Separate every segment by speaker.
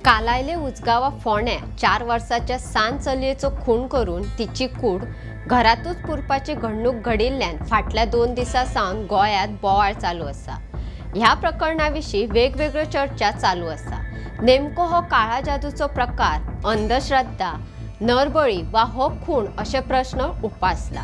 Speaker 1: कालायले उजगांवा फोंड्या 4 वर्साच्या सान चलयेचो खून करून तिची कूड घरातूच पुरपाची घडणूक घडिल्ल्यान फाटल्या 2 दिसां सावन गोंयांत बोवाळ चालू आसा। ह्या प्रकरणा विशीं वेगवेगळ्यो चर्चा चालू आसा। नेमको हो काळा जादूचो प्रकार, अंधश्रद्धा, नरबळी वा हो खून अशे प्रश्न उपासला।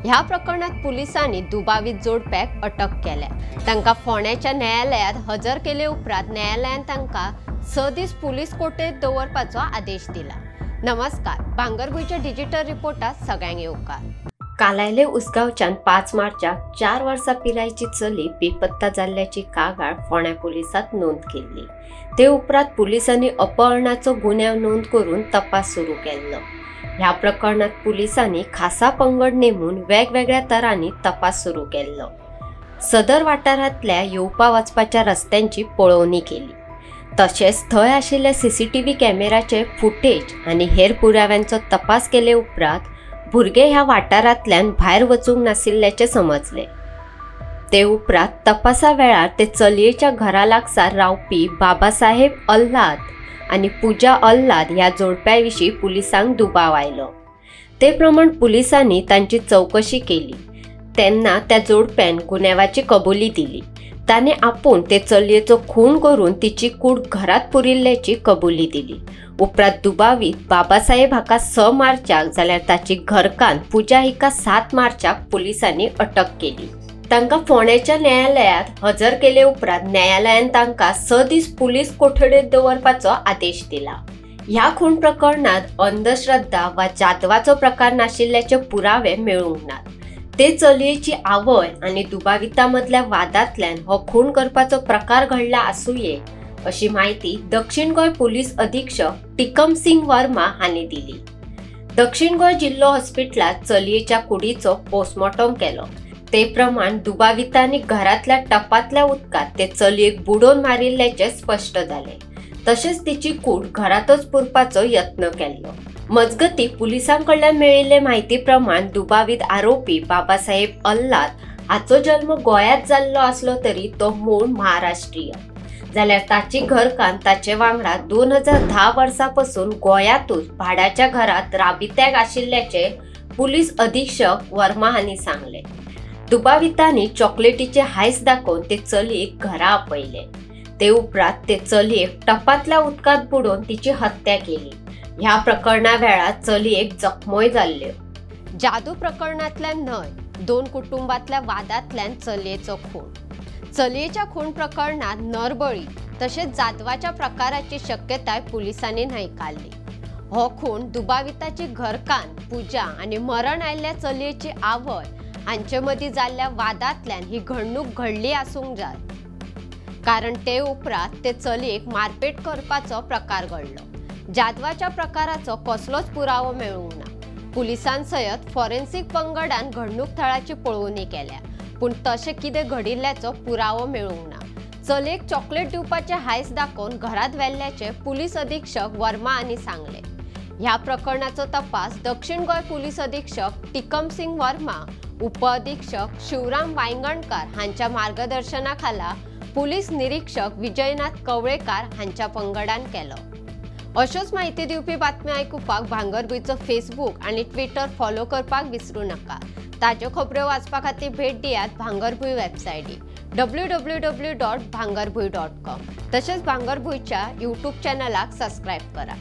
Speaker 1: ह्या प्रकरणात पुलिसांनी दुबावीत जोडप्याक अटक केल्या। तांकां फोंड्याच्या न्यायालयात हजर केले उपरांत न्यायालयान तांकां 6 दीस पुलीस कोठयेंत दवरपाचो आदेश दिला। नमस्कार, भांगरभूंयच्या डिजिटल रिपोर्टात सगळ्यांक येवकार। कालायले उसगांवच्यान 5 मार्चाक 4 वर्सां पिरायेची चली बेपत्ता जाल्ल्याची कागाळ फोंड्या पुलिसांत नोंद केल्ली। ते उपरांत पुलिसांनी अपहरणाचो गुन्यांव नोंद करून तपास सुरू केल्लो। ह्या प्रकरणात पुलिसांनी खासा पंगड नेमून वेगवेगळ्या तरांनी तपास सुरू केल्लो। सदर वाठारांतल्या येवपा वचपाच्या रस्त्यांची पळोवणी केली, तशेंच थंय आशिल्ल्या सीसीटीव्ही कॅमेराचे फुटेज आनी हेर पुराव्यांचो तपास केले उपरांत भुरगे ह्या वाठारांतल्यान भायर वचूंक नाशिल्ल्याचें समजलें। ते उपरांत तपासा वेळार ते चलयेच्या घरा लागसार रावपी बाबासाहेब अल्हाद आनी पूजा अल्हाद ह्या जोडप्या विशीं पुलिसांक दुबाव आयलो। ते प्रमाण पुलिसांनी तांची चवकशी केली तेन्ना त्या जोडप्यान गुन्यांवाची कबुली दिली। ताणें आपूण ते चलयेचो खून करून तिची कूड घरात पुरिल्ल्याची कबुली दिली। उपरांत दुबावीत बाबासाहेब हाका 6 मार्चाक जाल्यार ताची घरकान्न पूजा हिका 7 मार्चाक पुलिसांनी अटक केली। तांकां फोंड्याच्या न्यायालयात हजर केले उपरांत न्यायालयान तांकां 6 दीस पुलीस कोठयेंत दवरपाचो आदेश दिला। ह्या खून प्रकरणात अंधश्रद्धा वा जादवाचो प्रकार नाशिल्ल्याचे पुरावे मेळूंक नात। ते चलयेची आवय आनी दुबाविता मदल्या वादांतल्यान हो खून करपाचो प्रकार घडला आसुये अशी म्हायती दक्षिण गोंय पुलीस अधीक्षक टिकम सिंग वर्मा हांणी दिली। दक्षिण गोंय जिल्लो हॉस्पिटलांत चलयेच्या कुडीचो पोस्टमॉर्टम केलो। ते प्रमाण दुबावितांनी घरांतल्या टपांतल्या उदकांत ते चलयेक बुडोवन मारिल्ल्याचें स्पश्ट जालें। तशेंच तिची कूड घरांतच पुरपाचो यत्न केल्लो। मजगती पुलिसां कडल्यान मेळिल्ले म्हायती प्रमाण दुबावीत आरोपी बाबासाहेब अल्हाद हाचो जल्म गोंयांत जाल्लो आसलो तरी तो मूळ महाराष्ट्रीय जाल्यार ताची घरकान्न ताचे वांगडा 2010 वर्सां पसून गोंयांतूच भाड्याच्या घरांत राबित्याक आशिल्ल्याचें पुलीस अधीक्षक वर्मा हांणी सांगलें। दुबावितांनी चॉकलेटीचे हायस दाखोवन ते चलयेक घरा आपयले। ते उपरांत ते चलयेक टपांतल्या उदकांत बुडोवन तिची हत्या केली। ह्या प्रकरणा वेळार चलयेक जखमोय जाल्ल्यो। जादू प्रकरणांतल्यान न्हय, 2 कुटुंबांतल्या वादांतल्यान चलयेचो खून। चलयेच्या खून प्रकरणांत नरबळी तशेंच जादवाच्या प्रकाराची शक्यताय पुलिसांनी न्हयकारली। हो खून दुबाविताची घरकान्न पूजा आनी मरण आयिल्ल्या चलयेची आवय हांचे मदीं जाल्ल्या वादांतल्यान ही घडणूक घडली आसूंक जाय, कारण ते उपरांत ते चलयेक मारपेट करपाचो प्रकार घडलो। जादवाच्या प्रकाराचो कसलोच पुरावो मेळूंक ना। पुलिसां सयत फॉरेन्सिक पंगडान घडणूक थळाची पळोवणी केल्या, पूण तशें कितें घडिल्ल्याचो पुरावो मेळूंक ना। चलयेक चॉकलेट दिवपाचें हायस दाखोवन घरांत व्हेल्ल्याचें पुलीस अधीक्षक वर्मा हांणी सांगलें। ह्या प्रकरणाचो तपास दक्षिण गोंय पुलीस अधीक्षक टिकम सिंग वर्मा, उप अधीक्षक शिवराम वायंगणकार हांच्या मार्गदर्शना खाला पुलीस निरीक्षक विजयनाथ कवळेकार हांच्या पंगडान केलो। अश्योच म्हायती दिवपी बातम्यो आयकुपाक भांगरभूंयचो फेसबूक आनी ट्विटर फॉलो करपाक विसरूं नाका। ताज्यो खबऱ्यो वाचपा खातीर भेट दियात भांगरभूंय वेबसायटी www.bhangarbhuy.com तशेंच भांगरभूंयच्या यूट्यूब चॅनलाक सबस्क्रायब करात।